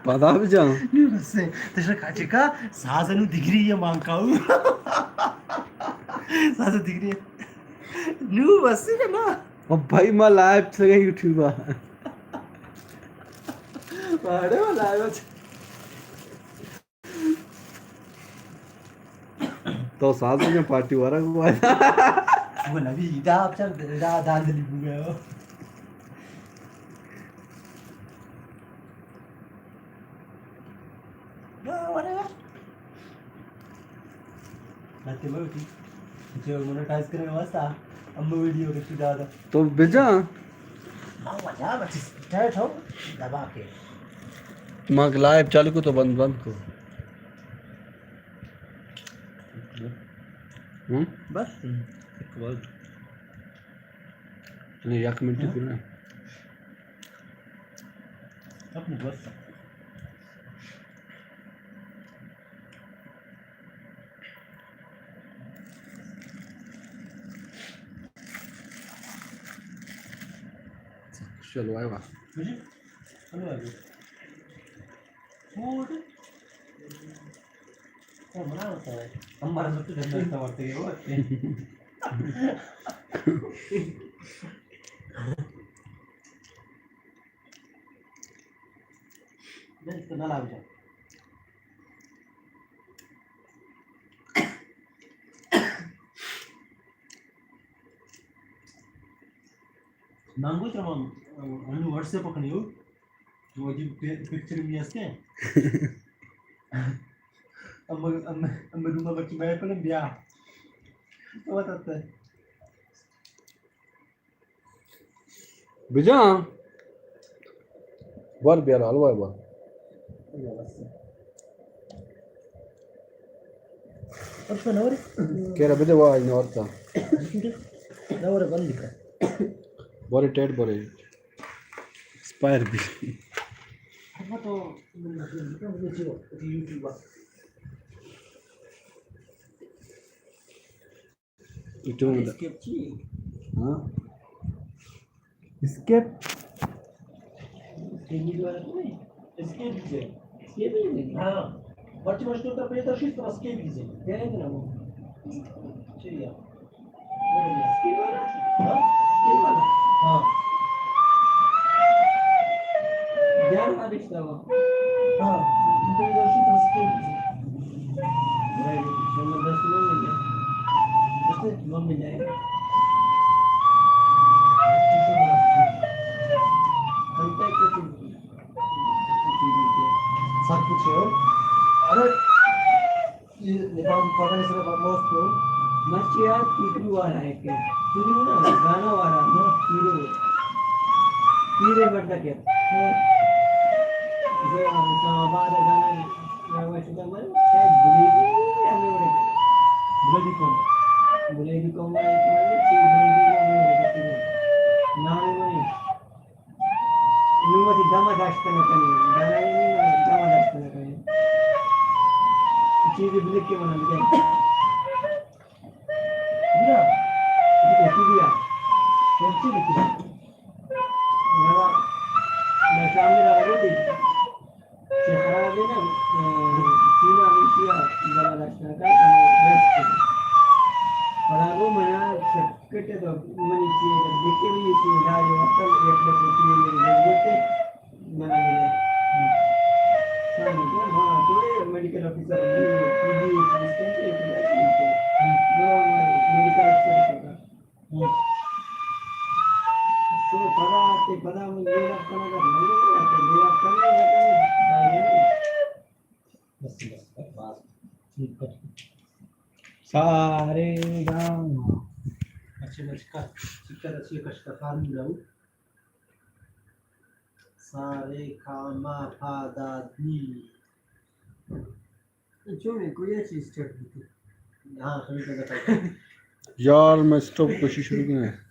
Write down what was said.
پدا بجان۔ نو بس، تشا کچکا ساز نو دگری یہ مانکاو۔ ساز دگری۔ نو بس کہ نا۔ او بھائی، ما لائیو چلے یوٹیوب آ۔ پاڑے ما لائیو چ-، تو ساز بجان، پارٹی ورگ بوائے۔ وہ نبی، دا آپ چل، دا داندلی بو گیا۔ نا، ورے۔ لاتے بوتی۔ جو مونیٹائز کرنے واسطہ، ہم ویڈیو کشی دادا۔ تو بجا۔ ما وجہ بس ٹیٹ ہو، دبا کے۔ ما لائیو چالو کو تو بند، بند کو۔ ہم؟ بس۔ ایک بار۔ نہیں، یک منٹ ہاں۔ کرنا۔ اپنے بس۔ چلو، آئے واہ۔ مجھے؟ چلو، آئے واہ۔ فوڈ۔ او، منا ہوتا ہے۔ ہمارا سب سے گندا حصہ ورتے گئے وہ۔ میں اس کو نہ لاؤ جا۔ نانگو چما، انو واٹس ایپ کنیو۔ تو عجیب پی-، پکچر بھی ہستے۔ ام، ام، ام روما بچی بیا کنم بیا۔ تو بتاتے۔ بجان۔ بر بیار، حلوہ بر۔ کرا بدے واج نورتا۔ نور بند کر۔ بورے ٹیٹ بورے۔ ایکسپائر بھی۔ ایٹو مطلب۔ اسکیپ چی؟ ہاں۔ اسکیپ۔ اسکیپ بھی دوارا تو نہیں۔ اسکیپ بھی ہے۔ اسکیپ بھی نہیں۔ ہاں۔ مرچی مرچی تو پیدا شیست اسکیپ بھی ہے۔ کیا ہے نا وہ؟ چلیے۔ اسکیپ والا؟ ہاں؟ اسکیپ والا؟ ہاں۔ گیارہ والا۔ ہاں، تو یہ درشن تھا اسکیپ۔ رائٹ، نمبر دس نو مل جائے۔ دس نو مل جائے۔ کانٹیکٹ کر کے۔ سب کچھ ہے۔ ارے، یہ نظام پتہ نہیں سر، بس تو۔ مرچی یار پیٹو والا ہے کہ؟ پیٹو نا، گانا والا نا، پیٹو۔ پیرے مرد کے۔ ہاں۔ جو اسلام آباد گانا ہے، میں وہ چیزا من، اے بلیدی، ہمیں وہ بلیدی کم۔ بلیدی کم ہے، چیز بلیدی کم ہے، نام ہے منی۔ نوں وتی دم ءَ داشت نہ کنیں، دانائی نوں دم ءَ داشت نہ کنیں۔ چیزے بلکے من ءَ بدئے۔ بیا، بیا، تو بیا۔ تو چی بکن؟ منا، من شام ءَ را رو دی۔ چہ خراب ہے نا، سینا ہمیشی دم ءَ داشت نہ کنیں، ریسٹ کنیں۔ پدا گو منا کٹے تو منی چیز دیکھے بھی، یہ چیز لا، یہ وقت ایک دفعہ چیز میری ضرورت ہے، منا ملے۔ ہاں، ہاں، تو یہ میڈیکل آفیسر ہے، یہ، یہ چیز کے لیے، یہ چیز کے لیے۔ ہاں۔ وہ میڈیکل آفیسر ہوگا۔ ہاں۔ تو پدا آتے، پدا من یہ رفتہ نہ کر، نہیں رفتہ، یہ رفتہ نہیں رہتا ہے۔ بس، بس، بس، بس۔ سارے گام۔ اچھا، بس کا، چکر اچھی کش کا فارمولا ہو۔ سارے کاما پادا دی۔ چونے کوئی چیز چڑھ دیتی۔ ہاں، سمجھ گیا۔ یار، میں سٹاپ کوشش شروع کرنا ہے۔